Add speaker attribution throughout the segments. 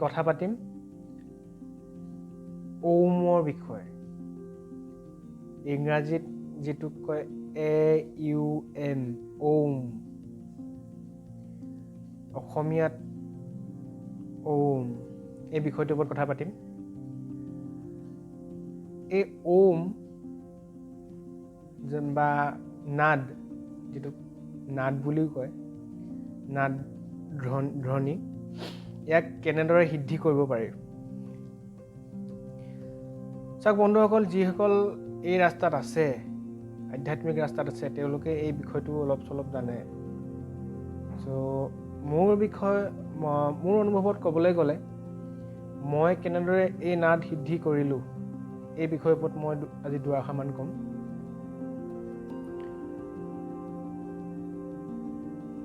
Speaker 1: কথা পাতিম ওমৰ বিষয়ে। ইংৰাজীত যিটোক কয় AUM, ওম। অসমীয়াত ওম। এই বিষয়টোৰ ওপৰত কথা পাতিম। এই ওম বা নাদ, যিটো নাদ বুলিও কয়, নাদ ধ্বনি, ইয়াক কেনেদৰে সিদ্ধি কৰিব পাৰি। চাওক বন্ধুসকল, যিসকল এই ৰাস্তাত আছে, আধ্যাত্মিক ৰাস্তাত আছে, তেওঁলোকে এই বিষয়টো অলপ চলপ জানে। চ' মোৰ বিষয়, মোৰ অনুভৱত ক'বলৈ গ'লে মই কেনেদৰে এই নাদ সিদ্ধি কৰিলোঁ, এই বিষয়ৰ ওপৰত মই আজি দুআষাৰমান ক'ম।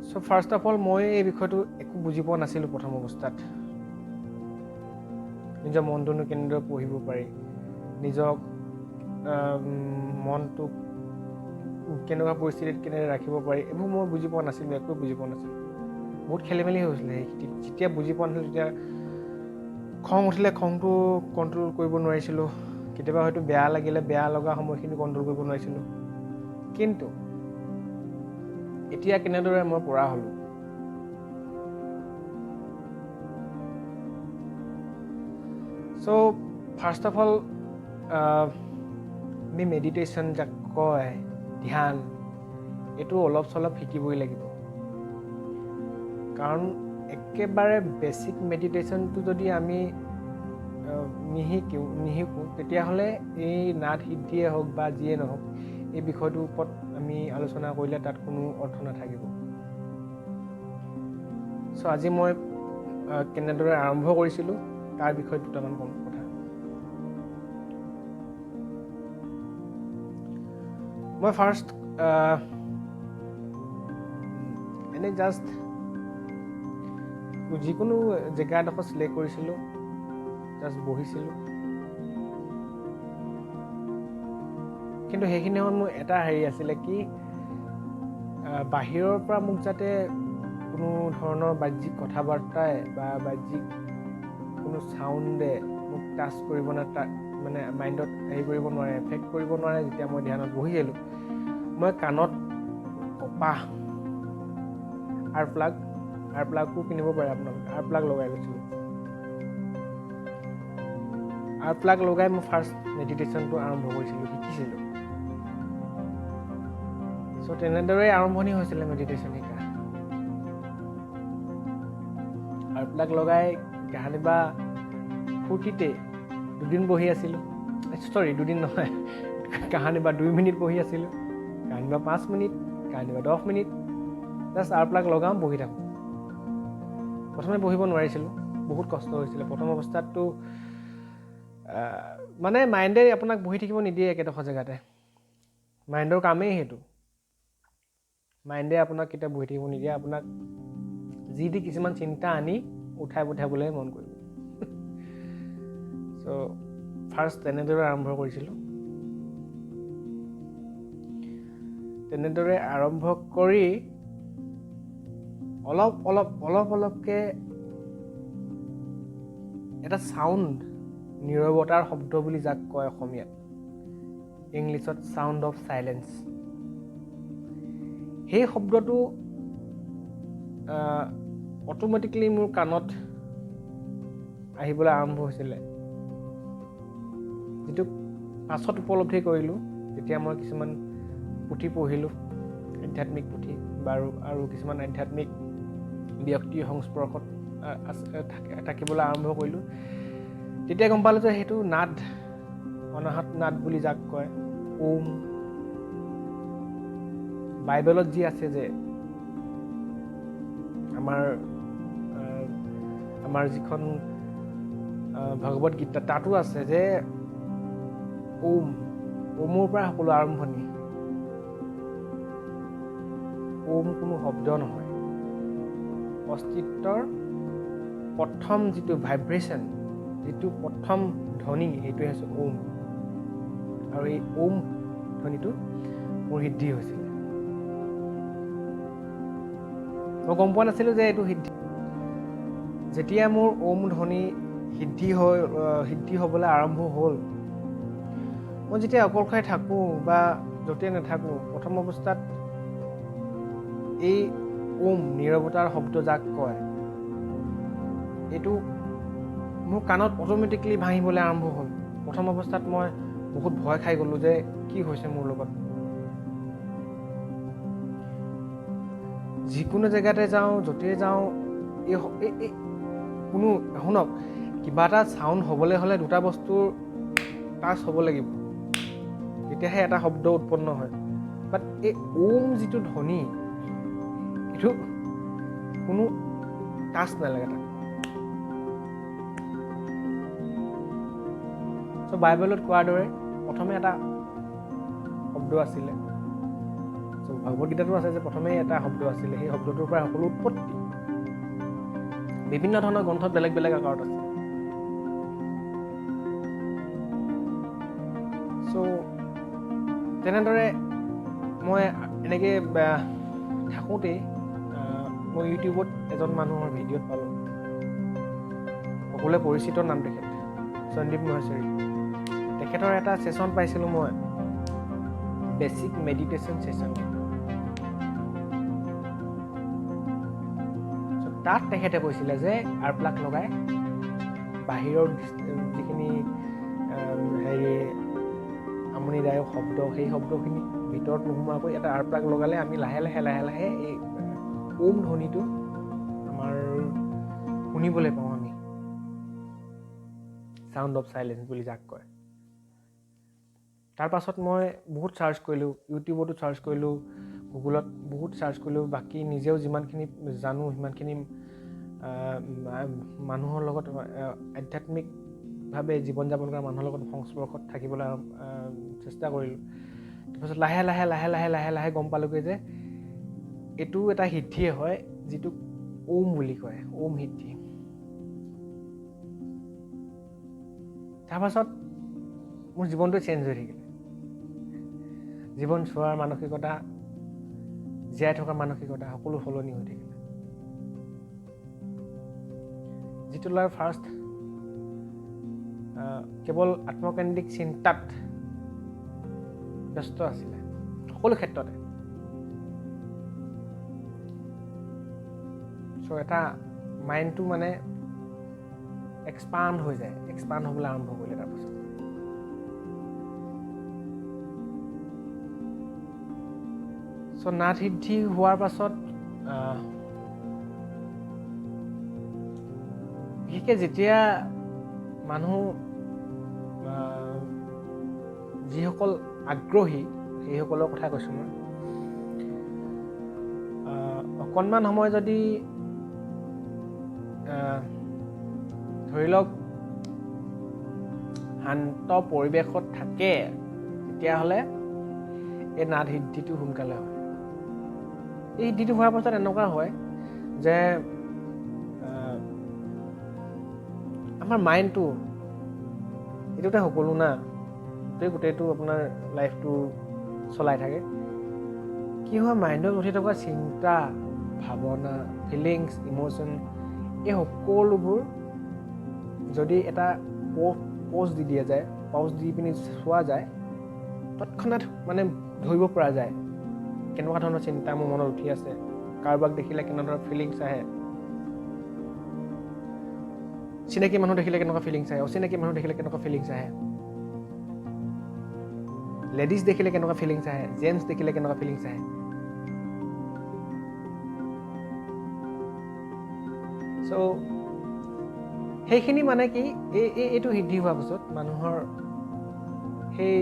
Speaker 1: চ' ফাৰ্ষ্ট অফ অল, মই এই বিষয়টো একো বুজি পোৱা নাছিলোঁ প্ৰথম অৱস্থাত। নিজৰ মনটোনো কেনেদৰে পঢ়িব পাৰি, নিজক মনটোক কেনেকুৱা পৰিস্থিতিত কেনেদৰে ৰাখিব পাৰি, এইবোৰ মই বুজি পোৱা নাছিলোঁ, একো বুজি পোৱা নাছিলোঁ। বহুত খেলি মেলি হৈছিলে। যেতিয়া বুজি পোৱা নাছিলোঁ তেতিয়া খং উঠিলে খংটো কণ্ট্ৰল কৰিব নোৱাৰিছিলোঁ, কেতিয়াবা হয়তো বেয়া লাগিলে বেয়া লগা সময়খিনি কণ্ট্ৰল কৰিব নোৱাৰিছিলোঁ। কিন্তু এতিয়া কেনেদৰে মই পৰা হ'লোঁ, চ' ফাৰ্ষ্ট অফ অল আমি মেডিটেশ্যন যাক কয়, ধ্যান, এইটো অলপ চলপ শিকিবই লাগিব। কাৰণ একেবাৰে বেছিক মেডিটেশ্যনটো যদি আমি নিশিকোঁ, তেতিয়াহ'লে এই নাদ সিদ্ধিয়ে হওক বা যিয়ে নহওক, এই বিষয়টোৰ ওপৰত আমি আলোচনা কৰিলে তাত কোনো অৰ্থ নাথাকিব। চ' আজি মই কেনেদৰে আৰম্ভ কৰিছিলোঁ তাৰ বিষয়ে দুটামান কম কথা। মই ফাৰ্ষ্ট এনেই জাষ্ট যিকোনো জেগা এডোখৰ চিলেক্ট কৰিছিলোঁ, জাষ্ট বহিছিলোঁ। কিন্তু সেইখিনি সময়ত মোৰ এটা হেৰি আছিলে কি, বাহিৰৰ পৰা মোক যাতে কোনো ধৰণৰ বাহ্যিক কথা বাৰ্তাই বা বাহ্যিক কোনো চাউণ্ডে মোক টাচ কৰিব মানে মাইণ্ডত হেৰি কৰিব নোৱাৰে, এফেক্ট কৰিব নোৱাৰে। যেতিয়া মই ধ্যানত বহি গ'লোঁ, মই কাণত কপাহ আৰ প্লাগো কিনিব পাৰে আপোনালোকে, আৰ প্লাগ লগাই লৈছিলোঁ। আৰ প্লাগ লগাই মই ফাৰ্ষ্ট মেডিটেশ্যনটো আৰম্ভ কৰিছিলোঁ, শিকিছিলোঁ। চ' তেনেদৰেই আৰম্ভণি হৈছিলে মেডিটেশ্যন শিকা। আৰ প্লাগ লগাই কাহানিবা ফূৰ্তিতে দুদিন বহি আছিলোঁ, চৰি দুদিন নহয়, কাহানিবা 2 মিনিট বহি আছিলোঁ, কাহানিবা 5 মিনিট, কাহানিবা 10 মিনিট। জাষ্ট আৰ প্লাগ লগাওঁ, বহি থাকোঁ। প্ৰথমে বহিব নোৱাৰিছিলোঁ, বহুত কষ্ট হৈছিলে প্ৰথম অৱস্থাততো। মানে মাইণ্ডে আপোনাক বহি থাকিব নিদিয়ে একেডোখৰ জেগাতে। মাইণ্ডৰ কামেই সেইটো। মাইণ্ডে আপোনাক কেতিয়াও বহি থাকিব নিদিয়ে, আপোনাক যি দি কিছুমান চিন্তা আনি উঠাই পঠিয়াবলৈ মন কৰিব। চ' ফাৰ্ষ্ট তেনেদৰে আৰম্ভ কৰিছিলোঁ। তেনেদৰে আৰম্ভ কৰি অলপ অলপ অলপ অলপকৈ এটা চাউণ্ড, নীৰৱতাৰ শব্দ বুলি যাক কয় অসমীয়াত, ইংলিছত চাউণ্ড অফ চাইলেঞ্চ, সেই শব্দটো অট'মেটিকলি মোৰ কাণত আহিবলৈ আৰম্ভ হৈছিলে। যিটো পাছত উপলব্ধি কৰিলোঁ যেতিয়া মই কিছুমান পুথি পঢ়িলোঁ, আধ্যাত্মিক পুথি বাৰু, আৰু কিছুমান আধ্যাত্মিক ব্যক্তিৰ সংস্পৰ্শত থাকিবলৈ আৰম্ভ কৰিলোঁ, তেতিয়া গম পালোঁ যে সেইটো নাদ, অনাহত নাদ বুলি যাক কয়, ওম। বাইবেলত যি আছে যে আমাৰ যিখন ভগৱত গীতা, তাতো আছে যে ওম, ওমৰ পৰা সকলো আৰম্ভণি। ওম কোনো শব্দ নহয়, অস্তিত্বৰ প্ৰথম যিটো ভাইব্ৰেশ্যন, যিটো প্ৰথম ধ্বনি, সেইটোৱে হৈছে ওম। আৰু এই ওম ধ্বনিটো মোৰ সিদ্ধি হৈছিলে। মই গম পোৱা নাছিলোঁ যে এইটো সিদ্ধি। যেতিয়া মোৰ ওম ধ্বনি সিদ্ধি হ'বলৈ আৰম্ভ হ'ল, মই যেতিয়া অকলশৰে থাকোঁ বা য'তে নাথাকোঁ, প্ৰথম অৱস্থাত এই ওম নীৰৱতাৰ শব্দ যাক কয়, এইটো মোৰ কাণত অট'মেটিকলি ভাঙিবলৈ আৰম্ভ হ'ল। প্ৰথম অৱস্থাত মই বহুত ভয় খাই গ'লোঁ যে কি হৈছে মোৰ লগত। যিকোনো জেগাতে যাওঁ, য'তে যাওঁ, এই কোনো শুনক, কিবা এটা চাউণ্ড হ'বলৈ হ'লে দুটা বস্তুৰ টাচ হ'ব লাগিব, তেতিয়াহে এটা শব্দ উৎপন্ন হয়। বাট এই ওম যিটো ধ্বনি, এইটো কোনো টাচ নালাগে তাক। চ' বাইবেলত কোৱাৰ দৰে প্ৰথমে এটা শব্দ আছিলে। চ' ভগৱত গীতাতো আছে যে প্ৰথমে এটা শব্দ আছিলে, সেই শব্দটোৰ পৰা সকলো উৎপত্তি। বিভিন্ন ধৰণৰ গ্ৰন্থত বেলেগ বেলেগ আকাৰত আছে। চ' তেনেদৰে মই এনেকৈ থাকোঁতেই মই ইউটিউবত এজন মানুহৰ ভিডিঅ'ত পালোঁ, সকলোৱে পৰিচিত নাম তেখেত, সন্দীপ মহেশ্বৰী। তেখেতৰ এটা ছেশ্যন পাইছিলোঁ মই, বেচিক মেডিটেশ্যন ছেশ্যন। তাত তেখেতে কৈছিলে যে আৰপ্লাগ লগাই বাহিৰৰ যিখিনি হেৰি আমনিদায়ক শব্দ, সেই শব্দখিনি ভিতৰত নোসোমোৱাকৈ এটা আৰপ্লাগ লগালে আমি লাহে লাহে লাহে লাহে এই ওম ধ্বনিটো আমাৰ শুনিবলৈ পাওঁ আমি, চাউণ্ড অফ চাইলেঞ্চ বুলি যাক কয়। তাৰপাছত মই বহুত চাৰ্চ কৰিলোঁ, ইউটিউবতো চাৰ্চ কৰিলোঁ, গুগলত বহুত চাৰ্চ কৰিলোঁ, বাকী নিজেও যিমানখিনি জানো সিমানখিনি মানুহৰ লগত, আধ্যাত্মিকভাৱে জীৱন যাপন কৰা মানুহৰ লগত সংস্পৰ্শত থাকিবলৈ চেষ্টা কৰিলোঁ। তাৰপাছত লাহে লাহে লাহে লাহে লাহে লাহে গম পালোঁগৈ যে এইটো এটা সিদ্ধিয়ে হয়, যিটোক ওম বুলি কয়, ওম সিদ্ধি। তাৰপাছত মোৰ জীৱনটো চেঞ্জ হৈ থাকিলে। জীৱন চোৱাৰ মানসিকতা, জীয়াই থকাৰ মানসিকতা সকলো সলনি হৈ থাকিলে। যিটো ল'ৰা ফাৰ্ষ্ট কেৱল আত্মকেন্দ্ৰিক চিন্তাত ব্যস্ত আছিলে সকলো ক্ষেত্ৰতে, চ' এটা মাইণ্ডটো মানে এক্সপাণ্ড হৈ যায়, এক্সপাণ্ড হ'বলৈ আৰম্ভ কৰিলে। তাৰপাছত চ' নাথ সিদ্ধি হোৱাৰ পাছত বিশেষকৈ যেতিয়া মানুহ যিসকল আগ্ৰহী, সেইসকলৰ কথা কৈছোঁ মই, অকণমান সময় যদি ধৰি লওক শান্ত পৰিৱেশত থাকে, তেতিয়াহ'লে এই নাদ সিদ্ধিটো সোনকালে হয়। এই সিদ্ধিটো হোৱাৰ পাছত এনেকুৱা হয় যে আমাৰ মাইণ্ডটো, এইটোতে সকলো না, গোটেইটো আপোনাৰ লাইফটো চলাই থাকে। কি হয়, মাইণ্ডত উঠি থকা চিন্তা, ভাৱনা, ফিলিংছ, ইম'শ্যন, এই সকলোবোৰ যদি এটা প'জ দি দিয়া যায়, প'জ দি পিনি চোৱা যায়, তৎক্ষণাত মানে ধৰিব পৰা যায় কেনেকুৱা ধৰণৰ চিন্তা মোৰ মনত উঠি আছে, কাৰোবাক দেখিলে কেনেকুৱা ধৰণৰ ফিলিংছ আহে, চিনাকি মানুহ দেখিলে কেনেকুৱা ফিলিংছ আহে, অচিনাকি মানুহ দেখিলে কেনেকুৱা ফিলিংছ আহে, লেডিজ দেখিলে কেনেকুৱা ফিলিংছ আহে, জেণ্টছ দেখিলে কেনেকুৱা ফিলিংছ আহে। চ' সেইখিনি মানে কি, এই এইটো সিদ্ধি হোৱাৰ পাছত মানুহৰ সেই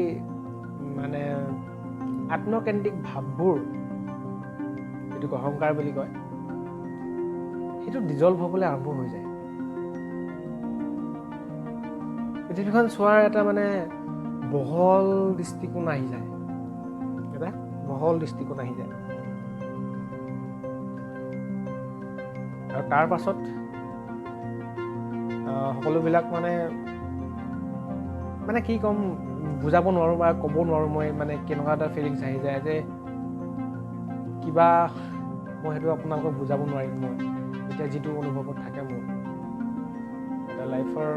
Speaker 1: মানে আত্মকেন্দ্ৰিক ভাৱবোৰ, যিটোক অহংকাৰ বুলি কয়, সেইটো ডিজলভ হ'বলৈ আৰম্ভ হৈ যায়। পৃথিৱীখন চোৱাৰ এটা মানে বহল দৃষ্টিকোণ আহি যায়, এটা বহল দৃষ্টিকোণ আহি যায়। আৰু তাৰ পাছত সকলোবিলাক মানে মানে কি ক'ম, বুজাব নোৱাৰোঁ বা ক'ব নোৱাৰোঁ মই, মানে কেনেকুৱা এটা ফিলিংছ আহি যায় যে কিবা, মই সেইটো আপোনালোকক বুজাব নোৱাৰিম মই এতিয়া যিটো অনুভৱত থাকে মোৰ। লাইফৰ